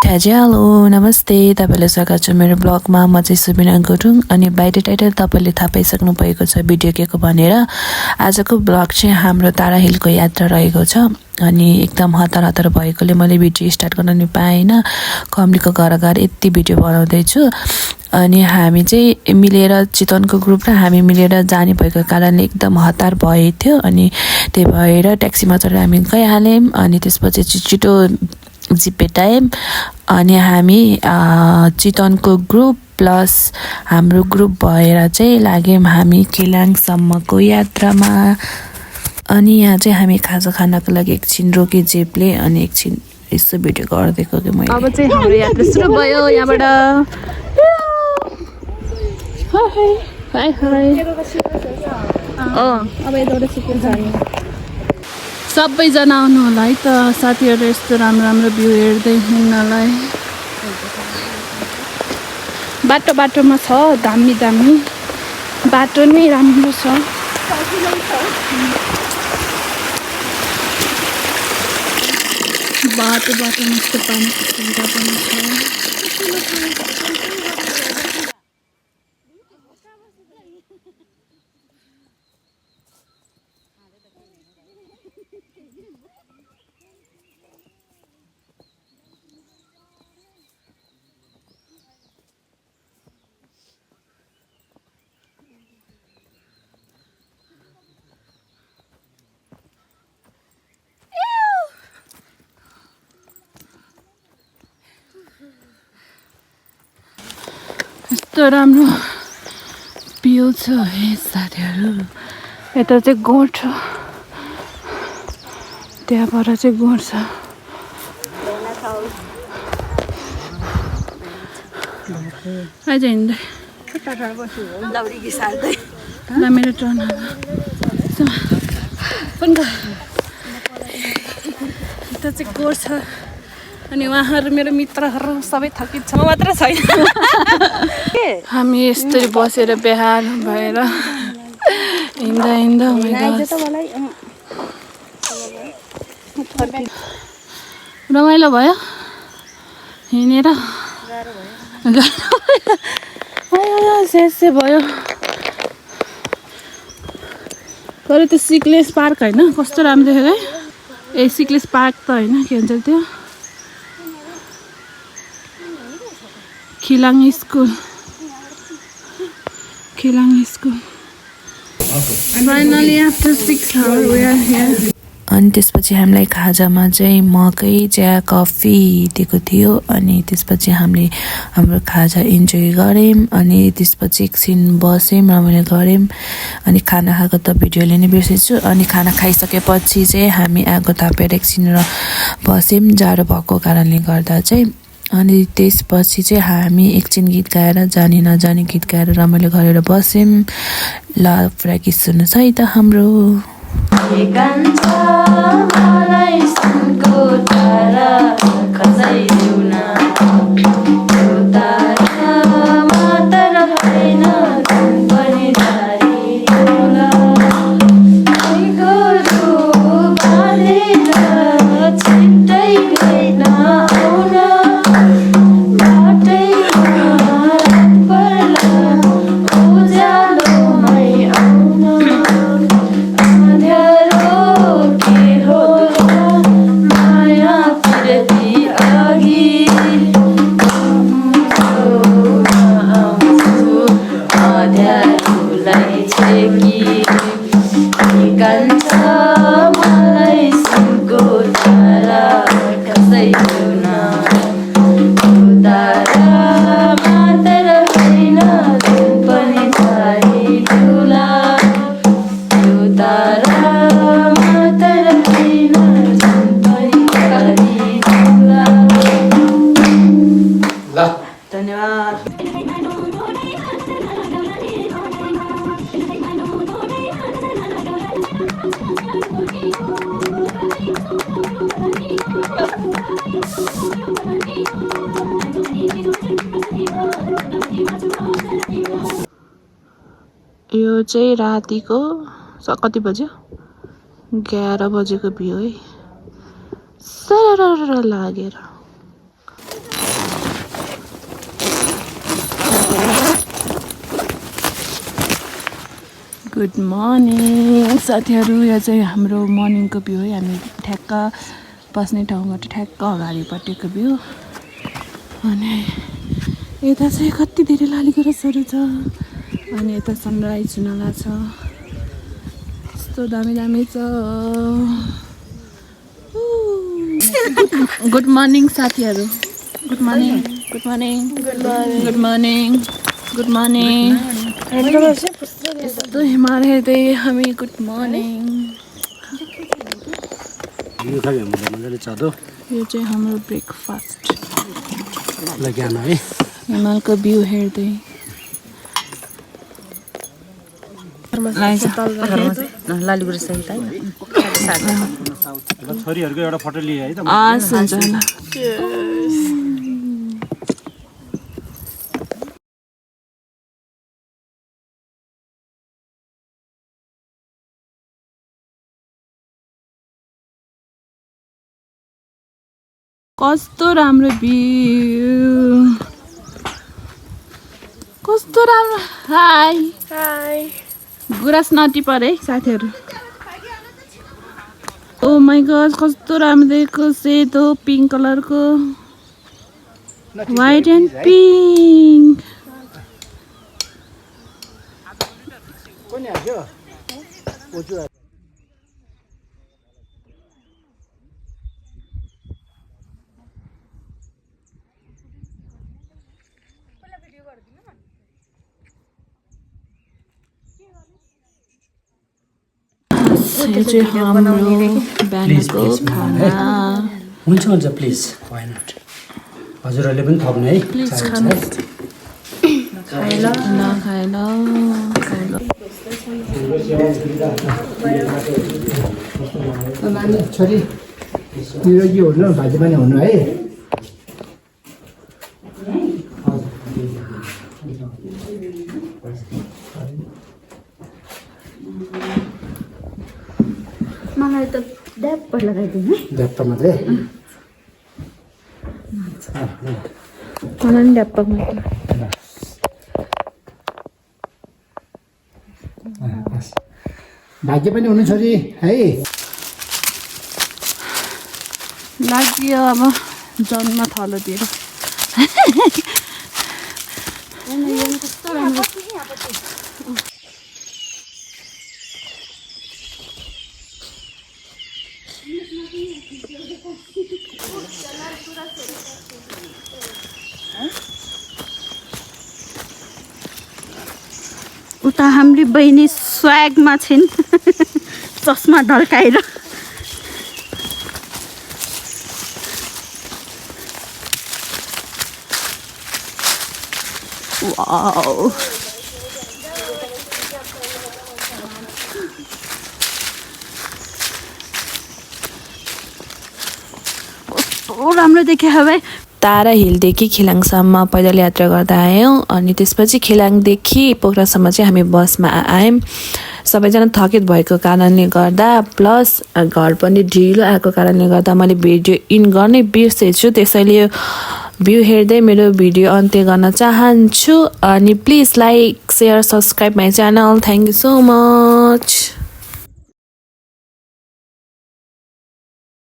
Hello नमस्ते तपाईलाई स्वागत छ मेरो ब्लगमा म चाहिँ सुबिना गुरुङ अनि बाहिर टाइटल तपाईले थाहा पाइसक्नु भएको छ भिडियो के को भनेर आजको ब्लग चाहिँ हाम्रो तारा हिलको यात्रा रहेको छ अनि एकदम हतार हतार भएकोले मैले भिडियो स्टार्ट गर्न नि पाएन कमलीको घर घर यति भिडियो बनाउँदै छु अनि हामी चाहिँ मिलेर चितवनको ग्रुप र हामी मिलेर जाने भएको कारणले एकदम हतार भएथ्यो अनि त्यही भएर ट्याक्सीमा चढेर हामी गइहाल्यौं अनि त्यसपछि छिटो जिपे टाइम अनि हामी चितवनको ग्रुप प्लस हाम्रो ग्रुप भएर चाहिँ लाग्यौं हामी केलाङसम्मको यात्रामा अनि यहाँ चाहिँ हामी खाजा खानको लागि एकछिन रोके जिपले अनि एकछिन यसो भिडियो गर्दैको के मैले अब चाहिँ हाम्रो यात्रा सुरु भयो यहाँबाट हाय हाय अब यताबाट सिक्किन्छ सबैजना आउनु होला है त साथीहरू यस्तो राम्रो राम्रो भ्यू हेर्दै हिँड्नलाई बाटो बाटोमा छ दामी दामी बाटो नै राम्रो छ बाटो बाटोमा यस्तो पानीको सुविधा पनि छ यस्तो राम्रो भ्यू छ है साथीहरू यता चाहिँ गोठ छ त्यहाँबाट चाहिँ गोठ छ आज हिँड्दै ल मेरो टर्न यता चाहिँ गोठ छ अनि उहाँहरू मेरो मित्रहरू सबै थकित छ म मात्र छैन हामी यस्तरी बसेर बेहाल भएर हिँड्दा हिँड्दा रमाइलो भयो हिँडेर से भयो तर त्यो सिक्लेस पार्क होइन कस्तो राम्रो देखेको है ए सिक्लेस पार्क त होइन के भन्छ त्यो Kilang School. Finally, after 6 hours, we are here. अनि त्यसपछि हामीलाई खाजामा चाहिँ मकै चिया कफी दिएको थियो अनि त्यसपछि हामीले हाम्रो खाजा इन्जोय गऱ्यौँ अनि त्यसपछि एकछिन बस्यौँ रमाइलो गऱ्यौँ अनि खाना खाएको त भिडियोले नै बिर्सेछु अनि खाना खाइसकेपछि चाहिँ हामी आगो तापेर एकछिन बस्यौँ जाडो भएको कारणले गर्दा चाहिँ अनि त्यसपछि चाहिँ हामी एकछिन गीत गाएर जाने नजाने गीत गाएर रमाइलो गरेर बस्यौँ ल पुरा गीत सुन्नुहोस् है त हाम्रो यो चाहिँ रातिको कति बज्यो 11 बजेको भ्यू है सरर लागेर गुड मर्निङ साथीहरू यो चाहिँ हाम्रो मर्निङको भ्यू है हामी ठ्याक्क बस्ने ठाउँबाट ठ्याक्क अगाडिपट्टिको भ्यू अनि यता चाहिँ कति धेरै लालीगुराँसहरू छ अनि यता सनराइज हुन लाग्छ यस्तो दामी दामी छ गुड मर्निङ साथीहरू good morning good morning good morning good morning यस्तो हिमाल हेर्दै हामी गुड मर्निङ यो चाहिँ हाम्रो ब्रेकफास्ट हिमालको भ्यू हेर्दै छोरीहरूको एउटा फोटो लिए है त कस्तो राम्रो भ्यू कस्तो राम्रो हाई हाई गुराँस नटिपर है साथीहरू ओ माई गॉड कस्तो राम्रो देखेको सेतो पिङ्क कलरको व्हाइट एन्ड पिङ्क यो चाहिँ हाम्रो बिहानको खाना हुन्छ हुन्छ प्लिज वाइ नट हजुरहरूले पनि थप्नु है प्लिज खानु खाएला नखाएला छोरी निरोगी हुनु भाजी पनि हुनु है मलाई त ड्याप्प लगाइदिनु झट्ट मात्रै मलाई पनि ड्याप्प भाग्य पनि हुनु छोरी है लाग्यो अब जन्म थलोतिर उता हाम्री बहिनी स्वागमा छिन् चस्मा ढल्काएर वाउ कस्तो राम्रो देखे हवे तारा हिलदेखि खिलाङसम्म पैदल यात्रा गर्दा आयौँ अनि त्यसपछि खिलाङदेखि पोखरासम्म चाहिँ हामी बसमा आयौँ सबैजना थकित भएको कारणले गर्दा प्लस घर पनि ढिलो आएको कारणले गर्दा मैले भिडियो इन गर्नै बिर्सेछु त्यसैले यो भ्यू हेर्दै मेरो भिडियो अन्त्य गर्न चाहन्छु अनि please like share subscribe my channel thank you so much